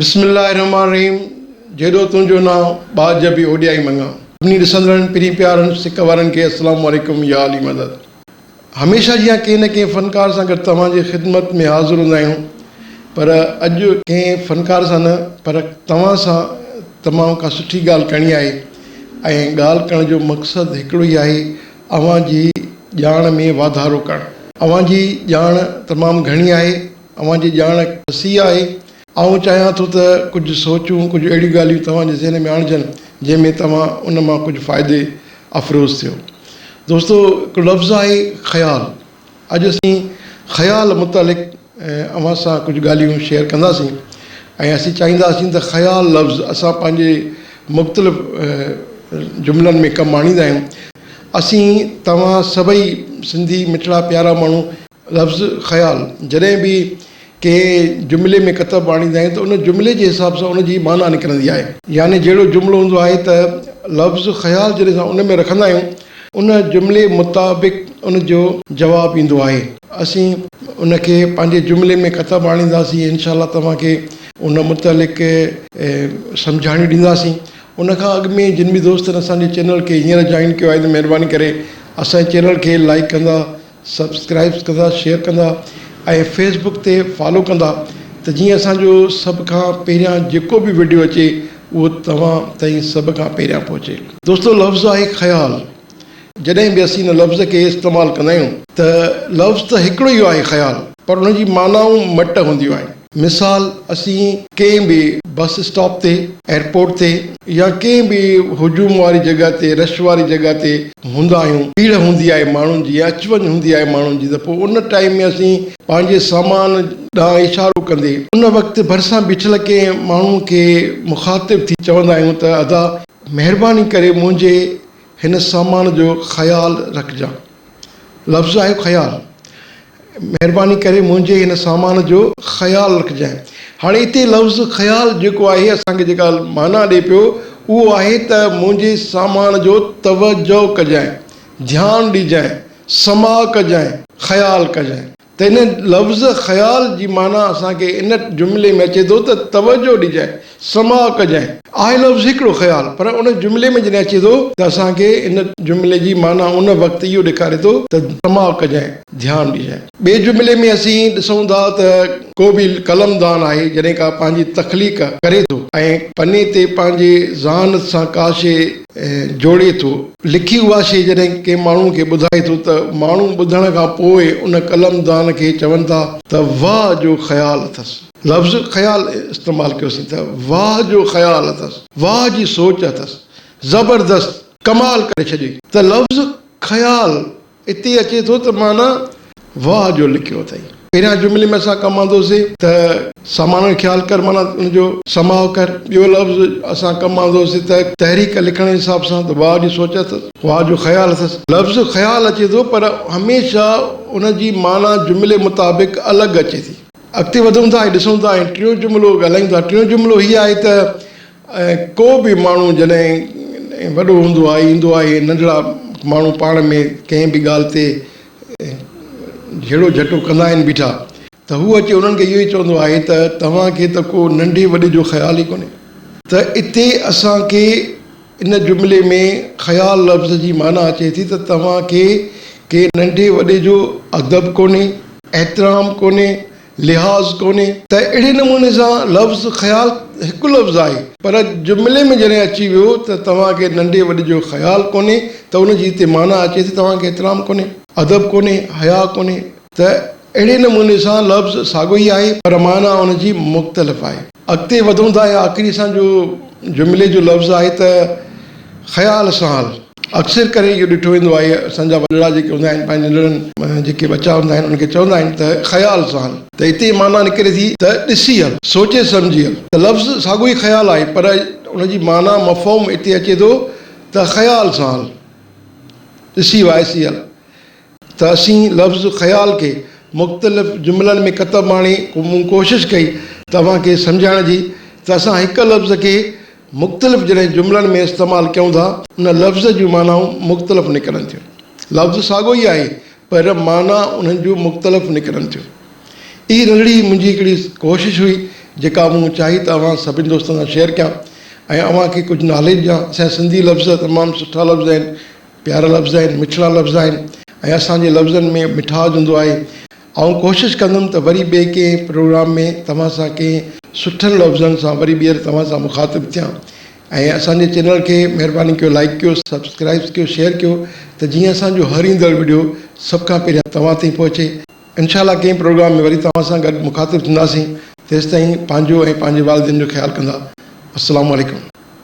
بسم الله الرحمٰن الرحيم جيڏو تنهنجو نانء ٻاجهه به اوڏيائي مڱان. سڀني ڏسندڙن پرين پيارن سڪ وارن کي السلام عليڪم يا علي مدد. هميشه جيان ڪنهن نه ڪنهن فنڪار سان گڏ توهان جي خدمت ۾ حاضر هوندا آهيون پر اڄ ڪنهن فنڪار سان نه پر توهان سان تمام ڪا سٺي ڳالهه ڪرڻي آهي ۽ ڳالهه ڪرڻ جو مقصد هڪڙو ئي آهي اوهان جي ڄاڻ ۾ واڌارو ڪرڻ. اوهان جي ڄاڻ تمام گهڻي آهي اوهان جي ڄاڻ وسيع آهي. آئون چاهيان ٿو ته ڪجهه سوچون، ڪجهه اهڙيون ڳالهيون توهان جي ذهن ۾ آڻجن، جنهن ۾ توهان ان مان ڪجهه فائدي افروز ٿيو. دوستو هڪ لفظ آهي خيال. اڄ اسين خيال متعلق اوهان سان ڪجهه ڳالهيون شيئر ڪنداسين ۽ اسين چاهينداسين ته خيال لفظ اسان پنهنجي مختلف جملن ۾ ڪم آڻيندا آهيون. اسين توهان سڀئي سنڌي مٺڙا پيارا ماڻهو لفظ خيال جڏهن به ڪنهن جملي ۾ ڪتب آڻيندا آهيون ته ان جملي جي حساب سان ان جي معنيٰ نڪرندي آهي. يعني جهڙو جملو هوندو آهي ته لفظ خيال جڏهن اسان ان ۾ رکندا آهيون ان جملي مطابق ان جو جواب ايندو آهي. اسين ان کي پنهنجي جملي ۾ ڪتب آڻينداسين انشاء الله توهان کي ان متعلق سمجهاڻيون ڏينداسين. ان کان اڳ ۾ جن به دوستن اسان جي چينل کي هينئر جوائن ڪيو آهي ته مهرباني ڪري اسان جي چينل کي لائيڪ ڪندا سبسڪرائبس ڪندا شيئر ڪندا ۽ فيس بڪ تي فالو ڪندا ته جيئن اسان جو سڀ کان پهريان جيڪو به وڊيو اچي اهو توهان تائين سڀ کان پهريان پهچي. دوستو لفظ آهي خيال جڏهن به اسين ان لفظ کي استعمال ڪندا آهيون ته لفظ ته هڪڙو ئي آهي خيال پر ان جي معنائون مٽ هونديون آهن. مثال اسين ڪنهن به بس اسٽاپ تي، ايئرپورٽ تي يا ڪنهن به هجوم واري جڳهه تي، رش واري جڳهه تي هوندا آهيون، پيڙهه هوندي آهي ماڻهن جي يا اچ وڃ هوندي آهي ماڻهن جي ته پوء ان ٽائيم ۾ اسين پنهنجي سامان ڏانهن اشارو ڪندي ان وقت ڀرسان بيٺل ڪنهن ماڻهو کي مخاطب ٿي چوندا آهيون ته ادا مهرباني ڪري منهنجي هن سامان جو خيال رکجان. لفظ آهي خيال. مهرباني ڪري منهنجي هن سامان جو خيال رکجانء. هاڻي اتي لفظ خيال جيڪو آهي اسان کي جيڪا معنيٰ ڏئي پيو اهو آهي ته منهنجي سامان جو توجه ڪجانء، ڌيان ڏجانء، سماء ڪجانء، خيال ڪجانء. ته ان لفظ خيال جي معنيٰ اسان کي ان جملي ۾ اچي ٿو ته توجه ڏجانء، سماع ڪجانء. آهي لفظ هڪڙو خيال پر ان جملي ۾ جڏهن اچي ٿو ته اسان کي ان جملي جي معنيٰ ان وقت اهو ڏيکاري ٿو ته سماع ڪجانء، ڌيان ڏجانء. ٻئي جملي ۾ اسين ڏسون ٿا ته ڪو به قلمدان آهي جڏهن ڪا پنهنجي تخليق ڪري ٿو ۽ پني تي پنهنجي ذهانت سان ڪا شيء جوڙي ٿو، لکي اها شيء جڏهن ڪنهن ماڻهوء کي ٻڌائي ٿو ته ماڻهو ٻڌڻ کان پوء ان قلمدان کي چون ٿا ته واهه جو خيال اٿس. لفظ خيال استعمال ڪيوسين ته واهه جو خيال اٿس، واهه جي سوچ اٿس، زبردست، ڪمال ڪري ڇڏيئي. ته لفظ خيال اتي اچي ٿو ته معنيٰ واهه جو لکيو اٿئي. پهريان جملي ۾ اسان ڪم آندوسين ته سامان جو خيال ڪر معنيٰ ان جو سماء ڪر. ٻيو لفظ اسان ڪم آندوسين ته تحريڪ لکڻ جي حساب سان ته واهه جي سوچ اٿس، واهه جو خيال اٿس. لفظ خيال اچي ٿو پر هميشه ان جي معنيٰ جملي مطابق الڳ اچي ٿي. اڳتي وڌون ٿا ۽ ڏسون ٿا ۽ ٽيون جملو ڳالهايون ٿا. ٽيون جملو هي آهي ته ڪو به ماڻهو جڏهن وڏو هوندو آهي، ايندو آهي، ننڍڙا ماڻهو پاڻ ۾ ڪنهن به ڳالهه تي جهيڙو جهٽو ڪندا آهن بيٺا ته هو اچي انهن کي اهو ئي چوندو آهي ته توهان کي ته ڪو ننڍي وڏي جو خيال ئي ڪونهي. ته اتي اسان کي ان جملي ۾ خيال لفظ جي معنيٰ اچي ٿي ته توهان کي ڪنهن ننڍي وڏي جو ادب ڪونهي، احترام ڪونهي، لحاظ ڪونهي. ته اهڙي نموني سان لفظ خيال هڪ لفظ آهي پر جملي ۾ جڏهن اچي ويو ته توهان کي ننڍي وڏي جو خيال ڪونهي ته ان جي هتي معنيٰ اچي ٿي توهان کي احترام ڪونهي، ادب ڪونهي، حياء ڪونهي. ته اهڙي نموني سان لفظ ساڳيو ئي آهي پر معنيٰ ان جي مختلف آهي. اڳتي وڌون ٿا ۽ آخري اسان جو جملي جو لفظ آهي ته خيال سان هل. اڪثر ڪري اهو ڏٺو ويندو آهي اسان جا وڏڙا جيڪي هوندا آهن پنهنجي ننڍڙن جيڪي ٻچا هوندا آهن انهن کي چوندا آهن ته خيال سان هل ته اتي معنيٰ نڪري ٿي ته ڏسي هل، سوچي سمجهي هل ته لفظ ساڳيو ئي خيال آهي پر ان جي معنيٰ مفهوم اتي اچي ٿو ته خيال سان هل، ڏسي وائسي هل. ته اسين لفظ خيال کي مختلف جملن ۾ ڪتب آڻي مون ڪوشش ڪئي ته اوهان کي سمجهائڻ جي ته اسان هڪ لفظ کي مختلف جڏهن جملن ۾ استعمال ڪيون ٿا ان لفظ جون معنائون مختلف نڪرن ٿيون. لفظ ساڳيو ئي آهي پر معنيٰ انهن جون مختلف نڪرن ٿيون. هي ننڍڙي منهنجي هڪڙي ڪوشش هئي. جيڪا مون چاهي ته اوهان سڀني دوستن سان شيئر ڪيان ۽ اوهان کي ڪجهه ناليج ڏيان. اسان جا سنڌي لفظ تمام سٺا لفظ آهن، پيارا لفظ آهن، مٺڙا لفظ آهن ۽ اسان جي لفظن ۾ مٺاج هوندو آهي. آئون ڪوشش ڪندم ته وري ٻئي ڪنهن پروگرام ۾ توهان سان ڪنهن سٺن لفظن سان وري ٻيهر توهان سان مخاطب ٿيان ۽ اسان جي چينل کي مهرباني ڪيو لائيڪ ڪيو سبسڪرائيب ڪيو شيئر ڪيو ته جيئن اسان جو هر ايندڙ وڊيو سڀ کان پهريان توهان تائين پهچي. انشاء الله ڪنهن پروگرام ۾ وري توهان سان گڏ مخاطب ٿينداسين تيستائين پنهنجو ۽ پنهنجي والدين جو خيال ڪندا. السلام عليڪم.